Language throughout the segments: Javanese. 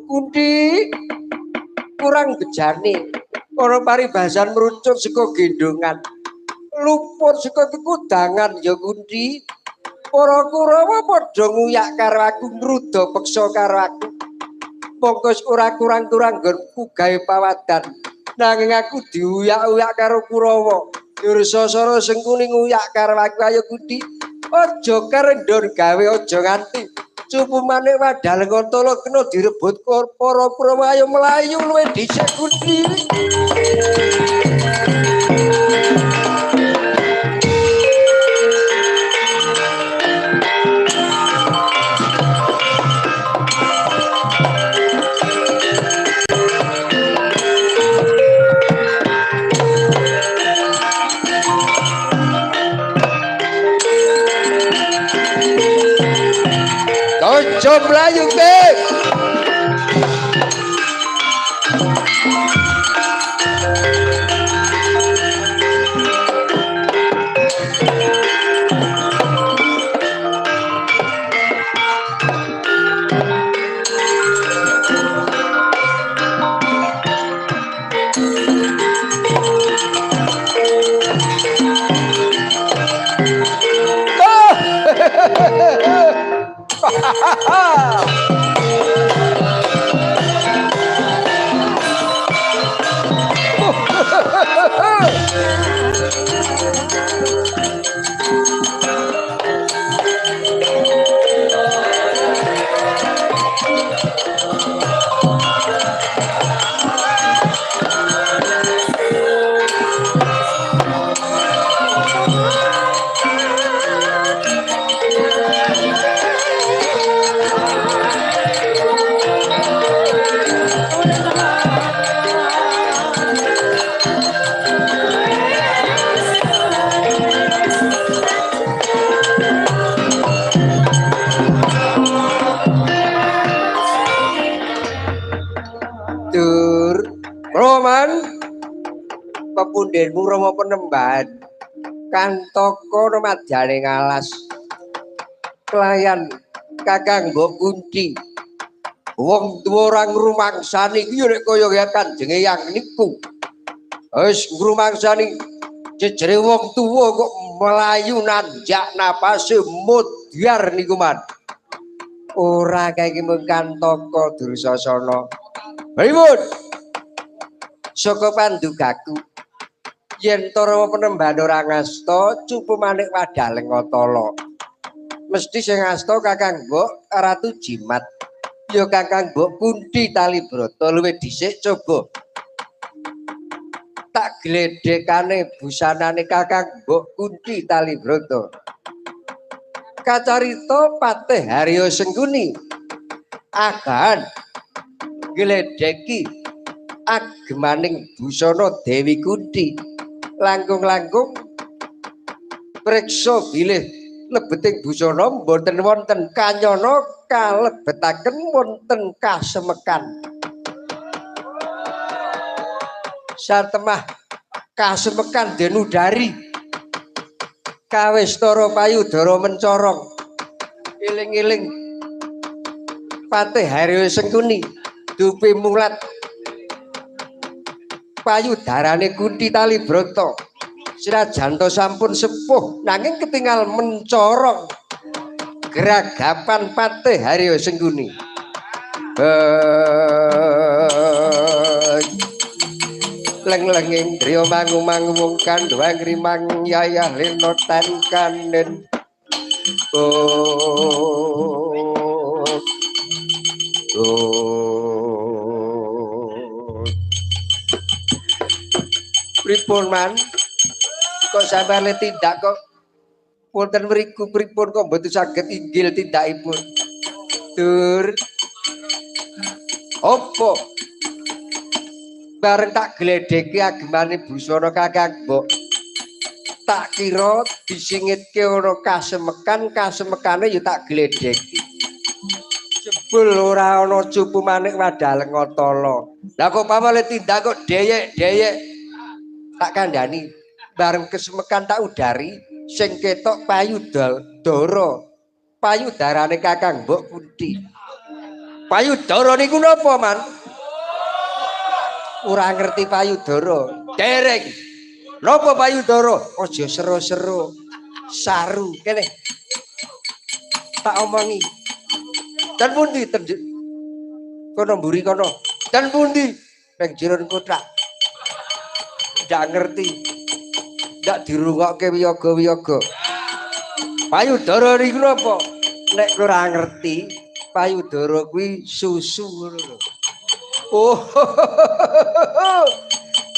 Kunti kurang bejane. Ana paribasan merucut saka gendongan. Luput saka kekudangan ya Kunti. Para Kurawa padha nguyak karo aku, ngruda peksa karo aku. Mongko ora kurang-kurang nggonku gawe pawadan. Nanging aku diuyak-uyak karo Kurawa. Dursasana Sengkuni nguyak karo aku, ayo Kunti. Aja karendon gawe aja nganti cupu manik wadal ngontolo kena direbut para Kurawa, ayo mlayu luwih dhisik Kunti. Aja mlayu kowe. Pepundhenmu Rama Penembahan kantaka rumadyaning alas kelayan Kakang Mbok Kunti. Wong tuwa ora ngrumangsani iki nek kaya Kanjeng Eyang niku. Wis ngrumangsani jejere wong tuwa kok melayu nanjak napase mudyar niku man. Ora kaya iki mung kantaka Dursasana. Pripun? Saka pandugaku yen Rama Penembahan ora ngasta cupu manik wadaleng Atala. Mesti sing ngasta Kakang Mbok Ratu Jimat. Ya Kakang Mbok Kunti Talibrata luwih dhisik coba tak gledhekane busanane Kakang Mbok Kunti Talibrata. Kacarita Patih Haryo Sengkuni agan gledheki agemaning busana Dewi Kunti. Langkung-langkung priksa bilih lebeting busana mboten wonten kanyana kalebetaken wonten kasemekan. Satemah kasemekan denudari kawistara payudara mencorong. Eling-eling Patih Haryo Sengkuni dupi mulat payudarane Kunti Talibrata. Senajan to sampun sepuh nanging ketinggal mencorong geragapan Patih Haryo Sengkuni. Leng-lenging driya mangu-mangu wong kandhawang rimang yayah lena tan kanen. Oh. Oh. Pripun man? Kok sampeyan le tindak kok wonten mriku pripun kok mboten saged inggil tindakipun? Dur. Opo? Bareng tak gledheki agemane busana Kakang Mbok. Tak kira disingitke ana kasemekan, kasemekane ya tak gledheki. Jebul ora ana cupu manik wadaleng Atala. Lah kok pamale tindak kok deyek-deyek. Tak kandhani bareng kesemekan tak udari sing ketok payudara payudarane Kakang Mbok Kunti. Payudara niku napa, Man? Ora ngerti payudara. Dereng. Napa payudara? Aja seru-seru. Saru kene. Tak omongi. Dan pundi ten kono mburi kono. Dan pundi nang jeron kotak. Ndak ngerti. Ndak dirungokke wiyaga-wiyaga. Payudara niku napa? Nek ora ngerti, payudara kuwi susu ngono lho. Oh.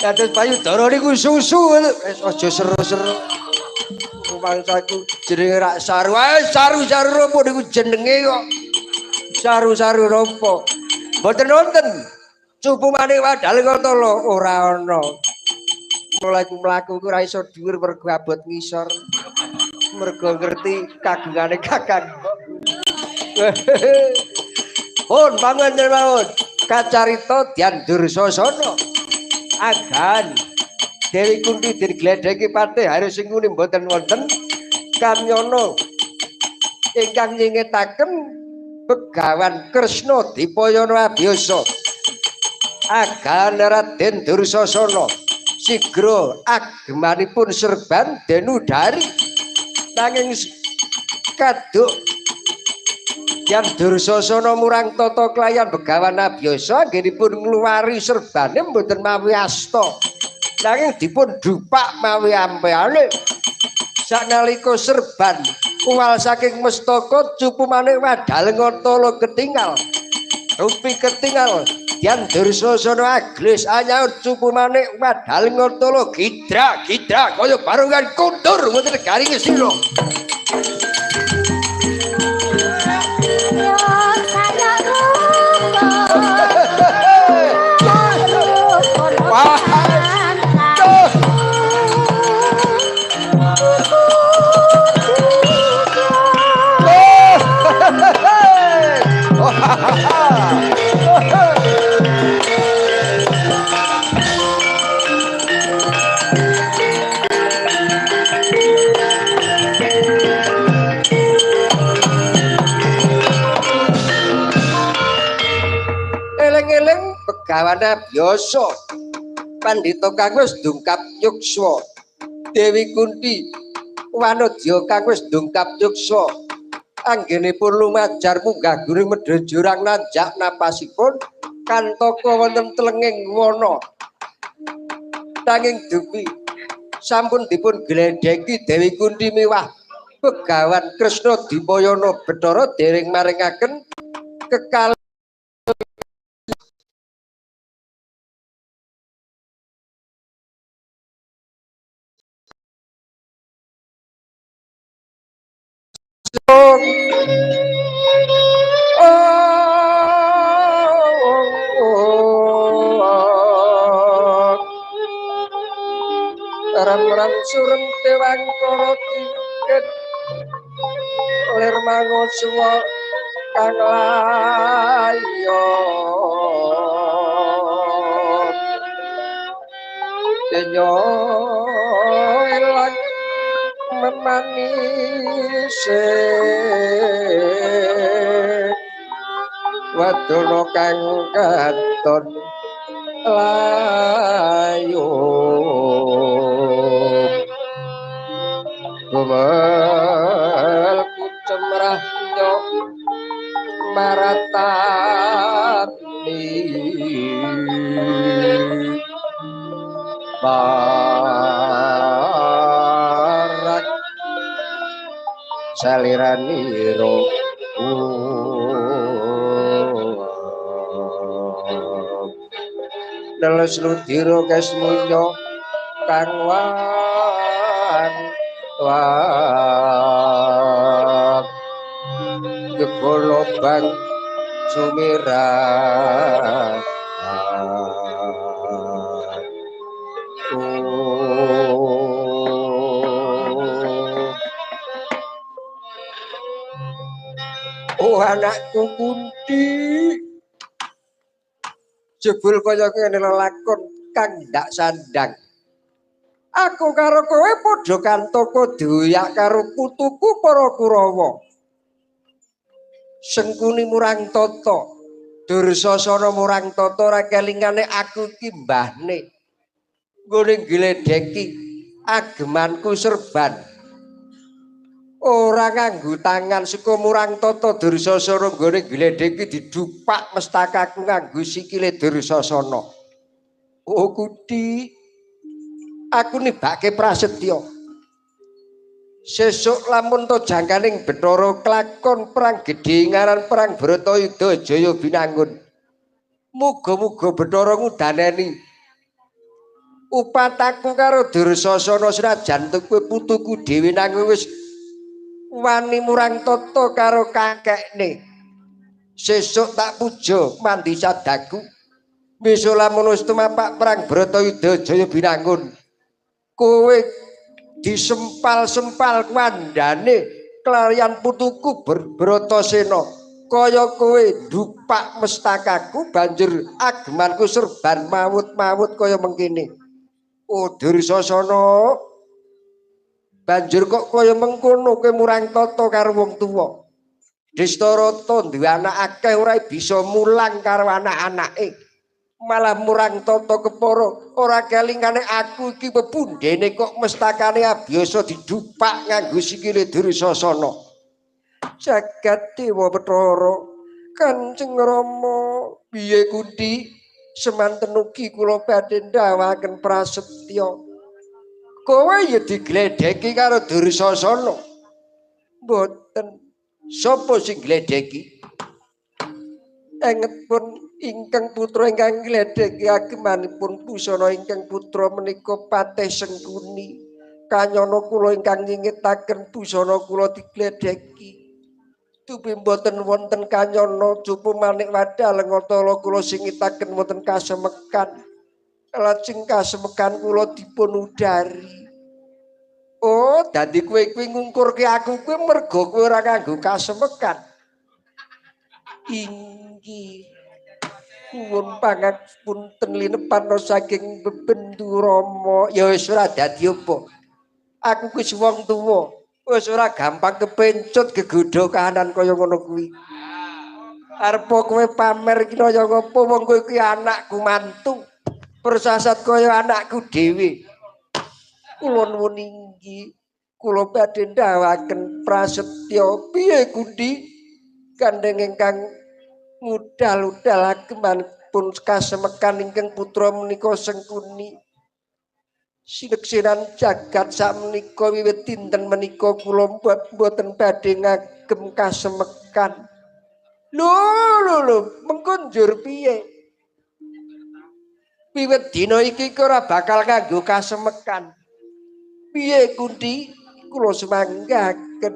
Dados payudara niku susu wis aja seru-seru. Rumangsaku jenenge rak saru. Ae saru-saru apa niku jenenge kok. Saru-saru napa? Mboten wonten. Cupu manik wadal Ngatala ora ana. Mulai ku mlaku ku ora iso dhuwur mergo abot ngisor. Mergo ngerti kagungane Kakang. Pun panjenengan mawon kacarita Dyan Dursasana. Agan Dewi Kunti den gledheki patih harus sing ngene mboten wonten kamyana ingkang nyingetaken Begawan Kresna Dipayana Abiyasa. Agan Raden Dursasana sigra agemanipun serban Denudari nanging kaduk Dyan Dursasana murang tata klayan Begawan Abiyasa anggenipun ngluwari serbane mboten mawi asta nanging dipun dupak mawi ampeyane. Sanalika serban uwal saking mestaka cupu manik wadal Ngatala ketingal rupi ketingal Dyan Dursasana aglis anyaur cupu manik wadal Ngatala gidra gidra kaya barongan kundur wonten garinge sira. Eleng-eleng Begawan Abiyasa pandhita kang wis dungkap yuksa Dewi Kunti wanodya kang wis dungkap yuksa anggenipun lumajar munggah guring medha jurang nanjak napasipun kantaka wonten tlenging wana nanging dupi sampun dipun gledheki Dewi Kunti miwah Begawan Kresna Dipayana Bathara dereng maringaken kekal Ram-ram surem tewang kara tingkit lir mangusuwa kang layon denyo ilang memanise wadono kang katon layu gumel kucemrah nyok maratani barak saliraniro neles ludira kesmunya kang wang wang gegolobang sumirah. Oh anakku Kunti, jebul kaya ngene lelakon kang ndak sandang. Aku karo kowe padha kantaka doyak karo putuku para Kurawa. Sengkuni murang tata. Dursasana murang tata ora kelingane aku iki mbahne. Nggone gledheki agemanku serban. Ora nganggo tangan saka murang tata Dursasana nggone gledheki didupak mestakaku nganggo sikile Dursasana. Oh Kuti, aku nibake prasetya. Sesuk lamun to jangkaning Bathara kelakon perang gedhe ngaran perang Bratayuda Jaya Binangun. Muga-muga Bathara ngudaneni upataku karo Dursasana senajan kowe putuku dhewe nanging wis wani murang tata karo kakekne. Sesuk tak puja mandi sadaku. Besok lamun wis tumapak perang Bratayuda Jaya Binangun, kowe disempal-sempal kuandane kelayan putuku Bratasena kaya kowe ndupak mestakaku banjur agemanku serban mawut-mawut kaya mengkene. Oh Dursasana, banjur kok kaya mengkono kowe murang tata karo wong tuwa. Destarata duwe anak akeh ora bisa mulang karo anak-anake, malah murang tata kepara ora kelingane aku iki pepundhene kok mestakane abiyasa didupak nganggo sikile Dursasana. Jagat Dewa Bathara, Kanjeng Rama, piye Kunti semanten ugi kula badhe ndhawaken prasetya. Kowe ya digledheki karo Dursasana. Mboten. Sapa sing gledheki? Enget pun ingkang putra ingkang ngledheki agemanipun busana ingkang putra menika Patih Sengkuni. Kanyana kula ingkang nyingitaken busana kula digledheki. Dupi mboten wonten kanyana cupu manik wadal ngatala kula singitaken wonten kasemekan. Lajeng kasemekan kula dipun udari. Oh, dadi kowe kuwi ngungkurke aku kuwi mergo kowe ora nganggo kasemekan. Inggih. Kuwun pangapunten linepan saking bebendu Rama. Ya wis ora dadi apa. Aku kuwi wong tuwa, wis ora gampang kepencut gegodha kahanan kaya ngono kuwi. Arep kowe pamer iki kaya ngopo wong kowe kuwi anakku mantu. Persasat kaya anakku dhewe. Kula nuwun inggih, kula badhe ndhawaken prasetya. Piye Kunti? Gandeng ingkang ngudal-udal agemanipun kasemekan ingkang putra menika Sengkuni. Sineksinan jagat sakmenika wiwit dinten menika kula mboten badhe ngagem kasemekan. Lho lho lho, mengko njur piye? Wiwit dina iki ora bakal nganggo kasemekan. Piye Kunti? Kula semanggaken.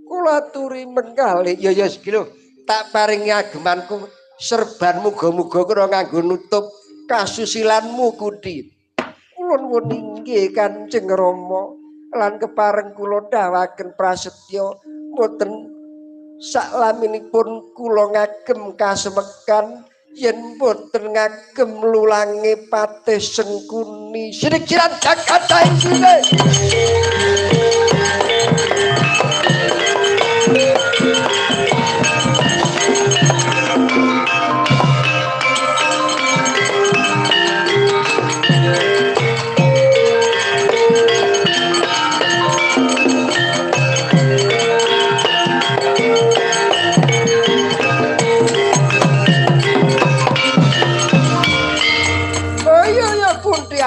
Kula aturi mengkalih. Ya ya iki lho, tak paringi agemanku serban muga-muga kena nganggo nutup kasusilanmu Kunti. Kula nuwun inggih Kanjeng Rama lan kepareng kula dhawaken prasetya mboten saklaminipun kula ngagem kasemekan yen mboten ngagem lulange Patih Sengkuni. Sinekiran jagat saengkune.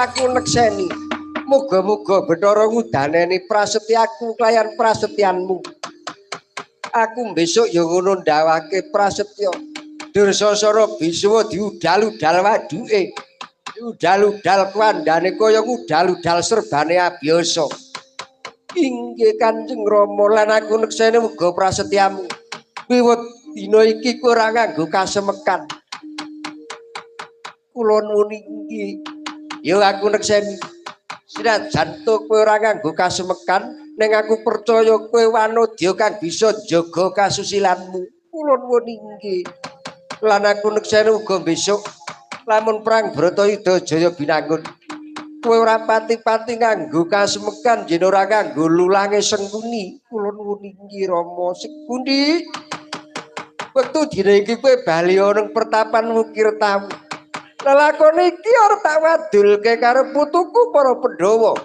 Aku nekseni. Muga-muga Bathara ngudaneni prasetyaku kelayan prasetyanmu. Aku besok ya ngono ndawake prasetya. Dursasana bisa diudal-udal waduke. Diudal-udal kuandane kaya ngudal-udal serbane abiyasa. Inggih Kanjeng Rama lan aku nekseni uga prasetyamu. Wiwit dina iki kowe ora nganggo kasemekan. Kula nuwun inggih. Ya aku nekseni. Senajan to kowe ora nganggo kasemekan, ning aku percaya kowe wanodya kang bisa njaga kasusilanmu. Kula nuwun inggih. Lan aku nekseni uga besok lamun perang Bratayuda Jaya Binangun, kowe ora pati-pati nganggo kasemekan yen ora nganggo lulange Sengkuni. Kula nuwun inggih Rama. Sekundi Wektu dina iki kowe bali ana pertapan Wukir Tawu. Lelakon iki arep tak wadulke karo putuku para Pandhawa.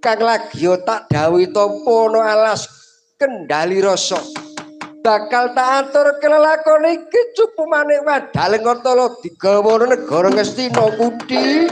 Kang lagi tak dawuhi tapa ana alas Kendali Rasa. Bakal tak aturke lelakon iki cupu manik wadaleng Atala digawa negara Ngastina Kunthi.